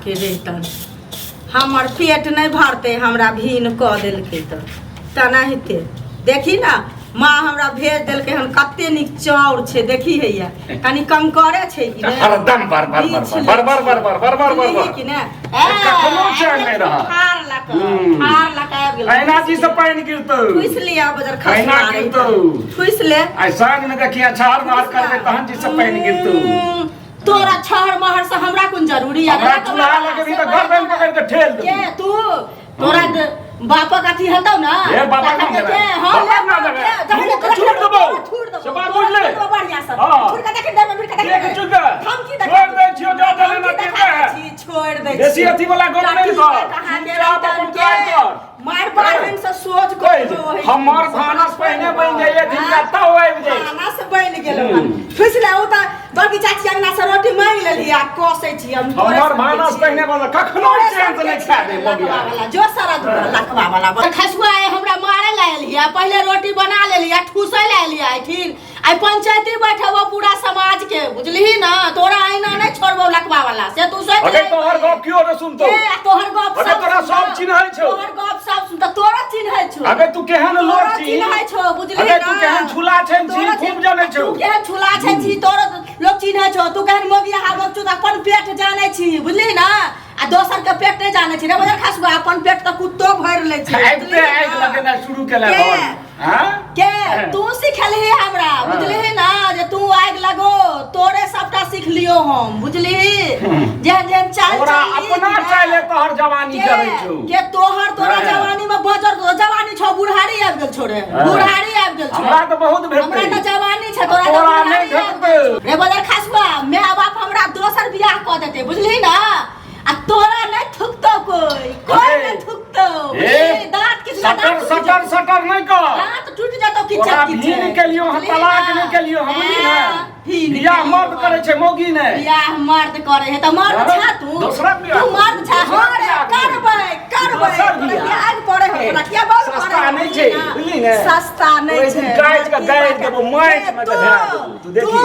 कहाँके रहितन। हमर पेट नहि भरतै, हमरा भीन कऽ देलकै तऽ तेनाहिते। देखी ने माँ हमरा भेज देलकै हन, कते नीक चाउर छै। देखी हैया कनि कंकरे छै कि ने? हरदम बर बर बर बर बर बर बर बर बर बर बर कि ने? कखनो चैन नहि रहत। ठार लक ठार लक आबि गेल। अहिना जी से पानि गिरतौ। ठुसि लिअ बजर अहिना खसुआ। गिरतौ। ठुसि ले। आइ साँझ मे देखिया छाड़ मार करबै तहन जी से पानि गिरतौ। तोरा छहर महर से हमरा कोन जरूरी है? हमरा चूल्हा लगेबही तऽ गर्दन पकड़ि कऽ ठेल देबौ। के तू तोरा बापक अथी हेतौ ना? ए, बापक नाम के लेबै। हां, बापक नाम लेबै। जहन मुँह के चूड़ देबौ। छूड़ देबौ। से बात बुझले? देबौ बढ़िया से। हाँ। छूड़ के देख देबे, फिर के देख। देख चुका। धमकी देख। छोड़ दै छियौ, जा जले ना धमकी देते है। छी, छोड़ दै बेसी छी। अथी वाला गप नहि टटी कर। कहाँ के चुपचाप रतन अपन के। काज कर। मार बारहन से सोच कहि को दे, हमर भानस पहिने बनि जाइए जिनका तब आबि जाइ। भानस बनि गेल हन। फुसले ओ तऽ बड़की चाची अंगना से रोटी मांगि लेली आ कसै छी हम। तोरे हमर सबके भानस छी। पहिने बनल, कखनो तोरे चैन से सबके नहि खा दे छी, मगिया। लखवा वाला जो सारा दुआ लखवा वाला खसुआ आइ हमरा मारे ला एलियै आ पहिले रोटी बना लेली आ ठूसै ला एलियै एहिठिन। आइ पंचायती बैठेबो पूरा समाज के, बुझलिही ना? तोरा अहिना नहि छोड़बो लखवा वाला, से तू सोच अरे ले। तोहर गप कियो ने सुनतौ। ए, आ तोहर गप अरे सब तोरा सब सुनतौ। चिन्है छौ। तोहर गप सब सुनतौ, तोरा चिन्है छौ। अबे तू केहन लोक तोरा छी? चिन्है छौ, बुझलिही अबे ना? तू केहन छुला छै छी, तोरा खूब जनै छौ। तू केहन छुला छै छी, तोरा लोक चिन्है छौ। तू केहन मोगिया हाबक छौ, तऽ अपन पेट जानै छी, बुझलिही ना? आ दोसर के पेट नहि जानै छी रे बजर खासुआ, अपन पेट तऽ कुत्तो भरि लै छै, आबिते बुझलिही आगि ना? लगेनाइ शुरू केलक के? हन। हाँ? के तू सिखलही हमरा, बुझलिही ना, जे तू आगि लगो? तोरे सबटा सिखलियो हम, बुझलिही? जेहन जेहन चाल तोरा चलली अपना कि ना? चाहिले तोहर जवानी के जरै छौ। के तोहर तोरा हाँ। जवानी में बजर तो जवानी छौ, बुढ़ारी आबि गेल छौ रे। हाँ। बुढ़ारी आबि गेल छौ। हमरा तऽ बहुत हमरा भेटतै। तऽ जवानी छै, तोरा तऽ तोरा बुढ़ारी नहि आबि गेल भेटतै। छौ। रे बजर खासुआ, my बाप हमरा दोसर बियाह कऽ देतै, बुझलिही ना? आ तोरा नहि थुकतौ कोई, कोई अरे, नहि थुकतौ, ए, बुझलिही? दाँत किछु सटर दाँत टूटि सटर जेतौ। सटर नहि कर। दाँत टूटि जेतौ किछु तोरा किछु। भीन केलियो हम, बुझलिही तलाक ना? नहि केलियो हम, बुझली ने? ए, भीन बियाह केलियो मर्द हम। करै छै, मौगी नहि। बियाह मर्द करे है तऽ मर्द हाँ, छा तू? दोसरा बियाह। तू मर्द छा? दोसरा हाँ रे, बियाह। करबै करबै। दोसर तोरा बियाह। किया आगि पड़े हो? तोरा किया बल सस्ता पड़े हो? नहि छै, बुझली ने? सस्ता नहि ओहि दिन छै। काटि कऽ की गाड़ि बात देबौ, है? माटि मे तू कऽ धरा देबौ, तू देखी।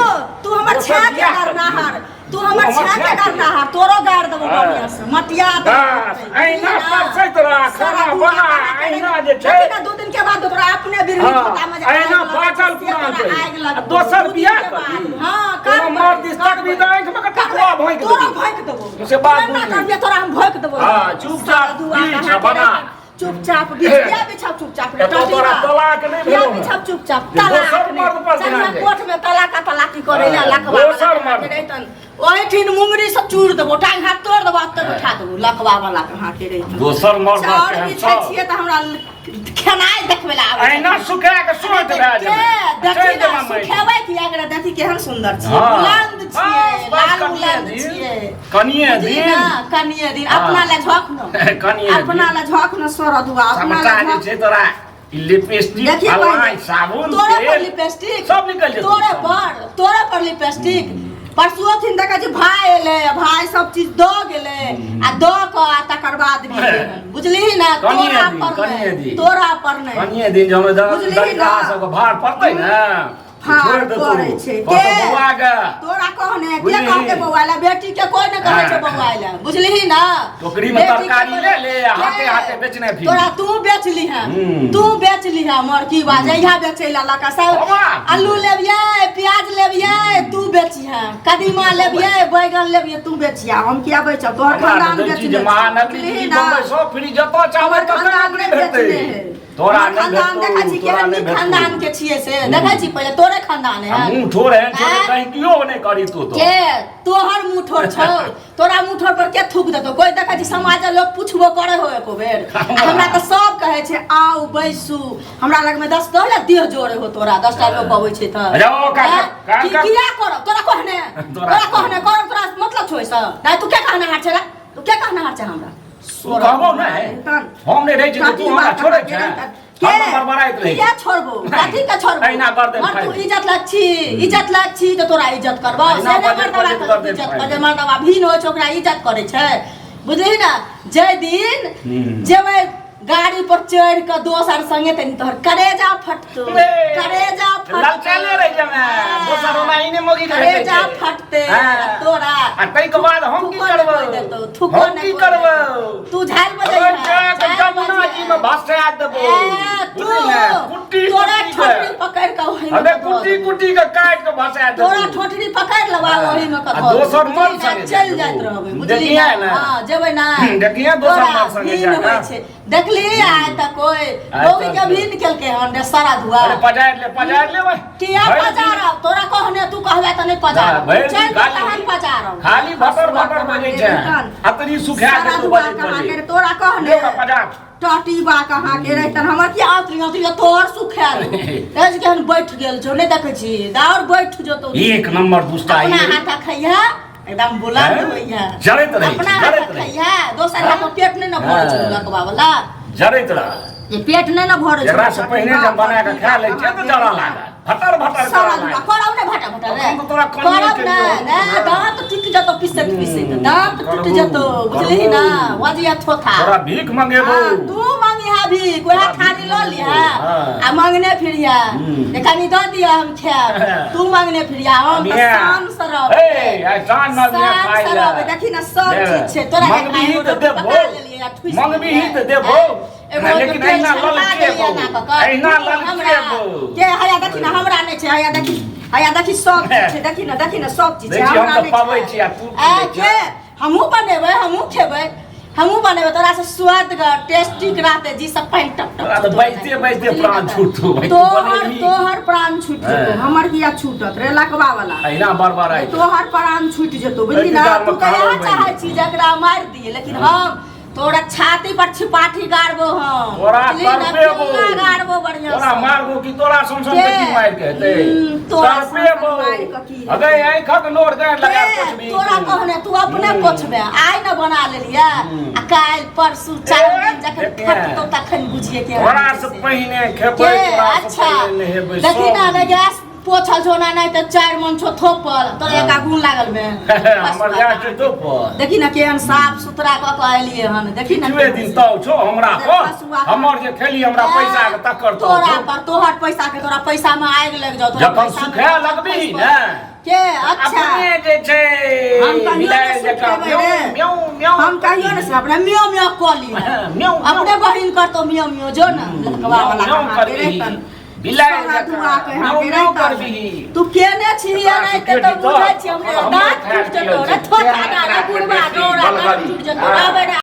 तू हमर दोसर छा के बियाह करनाहर, तू हमर हमर छा के छा के। करनाहर, तोरो गाड़ देबौ हाँ। बढ़िया से, मटिया देबौ। बस, अहिना परसैत रह, खाना बना, अहिना जे छै। देखी ना, 2 दिन के बाद तोरा अपने बिरनी हाँ, खोता में जे अहिना आगि लगतौ, पाचल से पुरान तोरा छै। आगि लगतौ। आ दोसर 2 दिन बियाह के बाद। करबी? हाँ, कोनो करबै, मर्द दिस तकबी तऽ आँखिमे के टकुआ भोंकि तोरा देबौ। भोंकि देबौ। से बात तोरा बुझली। करबियै, तोरा हम भोंकि देबौ। हाँ, चुपचाप साला दुआ बीछ कहाँ के बना। रहतै? चुपचाप बीछ, किया बिछाब चुपचाप रे? एतऽ तोरा तलाक नहि किया भेलौ हँ। बिछाब चुपचाप? जे तलाक दोसर नहि। मर्द पर चल ध्यान ना दे। कोर्ट में तलाक आ तलाकी करे ला हाँ, लखवा दोसर वाला मर्द। के रहितन। ओहिठिन मुंगरी सब चूर देबो, टांग हाथ तोड़ देबो, तब उठा देबो लखवा वाला के हाथे रहितन। दोसर मर्द चाउर केहन बिछै सब। छियै तऽ हमरा खेनाइ देखबै ला आबै अहिना सुखा के सोच भए के जेबै। देखी चलि ना जेबै माटि। सुखेबै किया एकरा? देखी केहन सुंदर छियै। हाँ। बुलंद छियै, बस, बस, लाल कनिये बुलंद दिन। छियै। कनिये बुझली दिन। ना, कनिये दिन। हाँ। अपना ले झोंक न, कनिये दिन। अपना ले झोंक न सोरदुआ, अपना सबटा ले जे झोंक। छै तोरा ई लिपस्टिक देखी फलाइ पहिले, साबुन तोरे पर तेल लिपस्टिक सब निकलि जेतौ। तोरे पर, तोरे पर लिपस्टिक। परसुओ दिन देखै छी भाय एलै, भाय सब चीज दऽ गेलै आ दऽ कऽ आ तकर बाद गेलै हन। बुझलिही ना? कनिये तोरा दिन, पर कनिये नहि, दिन। तोरा पर नहि। कनिये दिन जे हमर बुझलिही ना? दरगाह सबके भार पड़तै ने, भार छोड़ि देतौ। पड़ै छै। कहतौ के? बौआ के तोरा कहने के बुझलिही? कहते बौआ ला? बेटी के कोई ने कहै छै हाँ। बौआ ला, बुझलिही ना? टोकरी में बेटी के तरकारी कोई- ले ले आ के? हाथे हाथे बेचने फिर। तोरा तू बेच लीहे। तू बेच लीहे मोर की बात, जहिया बेचै ला लका सब। बाबा। आलू लेबियै, प्याज लेबियै, तू बेचिहे। कदीमा लेबियै, बैगन लेबियै, तू बेचिहे। हम किया बेचब? तोहर हमरा खानदान तऽ दै छी बेचने जे छौ, महानगरी बुझलिही दिल्ली ना? बम्बई सब फ्री, जतऽ चाहबै हमर ततऽ खानदान नौकरी नहि भेटतै। बेचने है। तोरा हमर नहि खानदान भेटतौ, देखै छी तोरा केहन नहि नीक भेटतौ। खानदान के छियै से देखै छी पहिले, तोरे खानदान आ है। मुँह ठोर एहन छौ जे आँय? कहीं कियो नहि करी तू तो। के तोहर मुँह ठोर छौ? तोरा मुँह ठोर पर के थूक देतौ? कोई देखै छी समाज लोग पुछबो करे हो एको बेर? आ हमरा तऽ सब कहै छै आउ बैसू हमरा लगमे, 10 दो देह जोड़े हो तोरा, 10टा लोग अबै छै तऽ। अच्छा, ओ काज कर, आँय? काज की कर। किया करब तोरा कहने? तोरा तोरा कहने करब? तोरा मतलब छौ एहिसँ? नहि, तू के कहने हार छै रे? तू के कहने हार छै हमरा? तू कहबो नहि, हम नहि रहै छी तऽ तू हमरा छोड़ै छै? के हम बड़बड़ाइत रहै किया छोड़बो? कथी के छोड़बो? अहिना कर देब मर तू फाइल। इज्जत लाग छी, इज्जत लाग छी तऽ तोरा इज्जत करबो। अहिना से नहि बजैत मर्दवा बजैत के कर देब इज्जत फाइल। कर, मर्दवा भीन होइ छै ओकरा इज्जत करै छै, बुझली ना? जाहि दिन जेबै गाड़ी पर चढ़ के दोसर संगे तनी तोहर करेजा फटतो। करेजा फटतो। ललचैले रहि जेबै। दोसर ओना ई नहि मौगी के भेटै करेजा छै। फटते। हाँ। आ तोरा आ ताहिके बाद हम की थूको नहि करबौ? कोइ देतौ, थूको हम नहि की कोइ करबौ? देतौ। तू झालि बजैहे, अरे जा के झालि जमुना बजैहे। जी में भसा देबौ। ए, तू बुझली ने? कुट्टी तोरा कुट्टी ठोकरी के पकड़ के ओही में अबे धऽ कुट्टी देबौ। कुट्टी के काटि के भसा देबौ। तोरा ठोठरी पकड़ लेबा हाँ। ओही में आ कथो दोसर मर्द संगे चलि जायत जाइत रहू। रहबै बुझली देखिहे ने। हां जेबै ना। देखिहे दोसर तोरा मर्द संगे भीन जा कऽ। होइ छै देखली आइ तक कोइ आइ मौगी तक के भीन केलकै हन रे सारा धुआ। अरे पजारि ले, पजारि ले भाई। किया भरि दिन- पजारब? तोरा कहने तू कहबे तऽ नहि ना, पजारब। भरि दिन चलि खाली- तहन पजारब। खाली भटर भटर बजै छै। अतरी सुखा सारा के तू धुआ बजैत कहाँ बजैत। के रे, तोरा कहने ले ओकरा पजार। टटीबा कहाँ के रहितन हमर की आतरी आतरी तोहर सुखायल एज केहन बैठ गेल छौ नहि देखै छी दाउर बैठ जेतौ। एक नंबर दुष्टा अपना ई। हाथ खैहा एकदम बुलंद हैं? होइहा। जरैत रहै छै, अपना जरैत हाथ रहै छै। खैहा दोसर हाथ पेट नहि ने भरै छै। हाँ। लकवा वाला जरैत रह। जे पेट नहि ने भरै छै। एकरा से पहिने जब बना के खा लै छियै तऽ जरऽ लागल, भटर भटर सारा करऽ दुआ लागल। करब ने भटा भटा रे। तखन तऽ तोरा कनिये करब के ने लियौ। ने दांत टूटि जेतौ पिसैत पिसैत दांत टूटि करबू, जेतौ बुझलिही ना। करबू। वजिया थोथा तोरा भीख मंगेबौ। हाँ, तू मंगिहा भीख वएह तोरा थाली भीख लऽ लिहा हाँ। आ मंगने फिरिया जे कनी दऽ दिअ हम खायब। तू मंगने फिरिया हम तऽ अबिहे। शान से रहबै। ए, आइ साँझ मे अबिहे शान खाइ से लए। रहबै। देखी ना सब ले। चीज छै तोरा के मंगबिही खाय तऽ रोटी देबौ। पका लेलियै आ ठुसि मंगबिही लेलियै। तऽ देबौ। एगो ओहिमे लेकिन तेल अहिना छलका ललचेबौ। देलियै ना कऽ कऽ। अहिना तू हमरा ललचेबौ। के हया देखी ना हमरा नहि छै हया देखी हया देखी सब चीज छै देखी ना देखी ना सब चीज छै देखी, हम हमरा तऽ नहि पबै छै। छी आ तू की ए दै के छें? हमहूँ बनेबै हमहूँ खेबै हमहूँ बनेबै तोरा से स्वादगर टेस्टी रहतै जी सब पानि टप टप तोरा तऽ छूटतौ। बाजिते बाजिते बुझली प्राण ने तऽ? छूटतौ भाइ, तू तोहर बनेबही। तोहर प्राण छूटि जेतौ। हाँ। हमर किया छूटत रे लकवा वाला? अहिना बड़बड़ाइ छै। तोहर प्राण छूटि जेतौ बुझली ना। एहि तू तऽ खानो इएह बनि चाहै छी जकरा मारि दिए लेकिन हम तोरा छाती पर छिपाठी गाड़बो हम तोरा बुझली ना? तड़पेबो। किल्ला गाड़बो बढ़ियां तोरा से। मारबो कि तोरा सन सन के? के की मारि के हेतै? तोरा सन सन तड़पेबो। मारि के की हेतै? अगे आँखिक नोर गाड़ि लगा के? पोछबी तोरा तू। कहने तू अपने पोछबे आइ न बना लेलियै आ काल्हि परसू 4 दिन जखन देखिए। फटतौ तखन बुझिए के तोरा से पहिने खेबै के तोरा से अच्छा पहिने नहेबै देखी सब ना ने गैस पोछल छौ ना नहि तऽ 4 मन छौ थोपल तोरा हाँ। एक गुण लागल में। हमर गैस छै थोपल। देखी ना केहन साफ सुथरा कऽ कऽ एलियै हन देखी ना। किछुए दिन ताव छौ हमरा पर। हँसुआ। हमर जे खेली हमरा पैसा के तक्कर ताव तोरा छौ। पर तोहर पैसा के तोरा पैसा में आगि लागि जाओ तोरा जखन पैसा में सुखाए लगबही ने के अच्छा अपने जे छै हम कहियो बिलाड़ि नहि जकाँ सुखेबै म्याऊं रे। म्याऊं म्याऊं हम कहियो नहि अपने मियो मियो कऽ ली म्याऊं म्याऊं। अपने बहिन करतो मियो मियो जो ना लकवा वाला म्याऊं कहाँ के करबिही। रहितन। बिलाड़ि सारा जकाँ धुआ के म्याऊं हाँ म्याऊं करबिही। तू केने छी एनाहिते तऽ बुझै छी हमरा हमर दाँत खायल टूटि जेतौ पियल रे छै। थोथा रे बुढ़वा डोरा दाँत टूटि जेतौ रहबै रे।